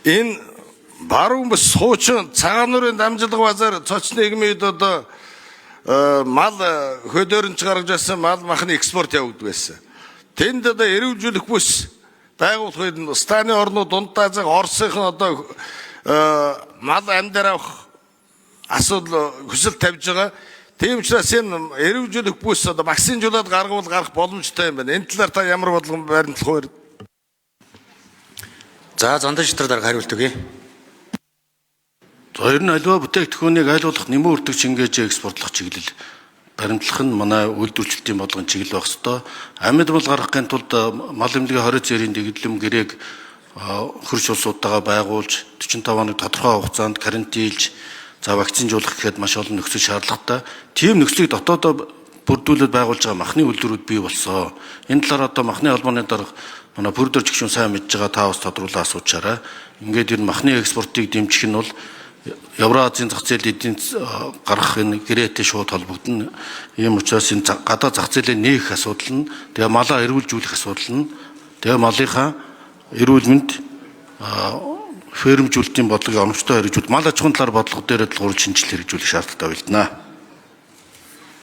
Энэ баруун бүс хуучин цагаан нуурын дамжлага базар цоц нийгмийн үед одоо мал хөдөөрөнч гаргаж байсан мал махны экспорт явагддаг байсан. Тэнд одоо эрүүлжүүлэх бүс байгуулах үед нь станы орнууд Дунд Азийн Оросынхан одоо мал амьдар авах асуудал хүсэл тавьж байгаа. Тийм учраас энэ эрүүлжүүлэх бүс одоо вакцинжуулаад гаргавал гарах боломжтой юм байна. Энэ талаар та ямар бодлого баримтлах вэ? За, Зандан шатар дарга хариулт өгье. За, ер нь аливаа бүтээгдэхүүнийг аль болох нэмэн үрдэг шингээж экспортлох чиглэл баримтлах нь манай үйлдвэрлэлтийн бодлогын чиглэл байх ёстой. Амьд мал гаргахын тулд мал эмнэлгийн 20 цэрийн дэглэм гэрээг хөрш улсуудтайгаа байгуулж 45 хоног тодорхой хугацаанд карантинлж, за, вакцинжуулах гэхэд маш олон нөхцөл шаардлагатай. Тийм нөхцөлийг дотоодоо бүрдүүлээд байгуулж байгаа махны үйлдвэрүүд бий болсон. Энэ талаар одоо махны холбооны дарга манай Пүрдэр жигшүүн сайн мэдж байгаа, та бас тодруулаа асуучаарай. Ингээд ер нь махны экспортыг дэмжих нь бол Евразийн зах зээл эдийн гаргах энэ гэрээтэй шууд холбогдоно. Ийм учраас энэ гадаа зах зээлээ нээх асуудал нь, тэгээ малаа эрүүлжүүлэх асуудал нь, тэгээ малынхаа эрүүл мэнд фермжүүлэлтийн бодлогын оновчтой хэрэгжүүл, мал аж ахуйн талаар бодлого дээр л гурван шинжилэл хэрэгжүүлэх шаардлагатай байлдана.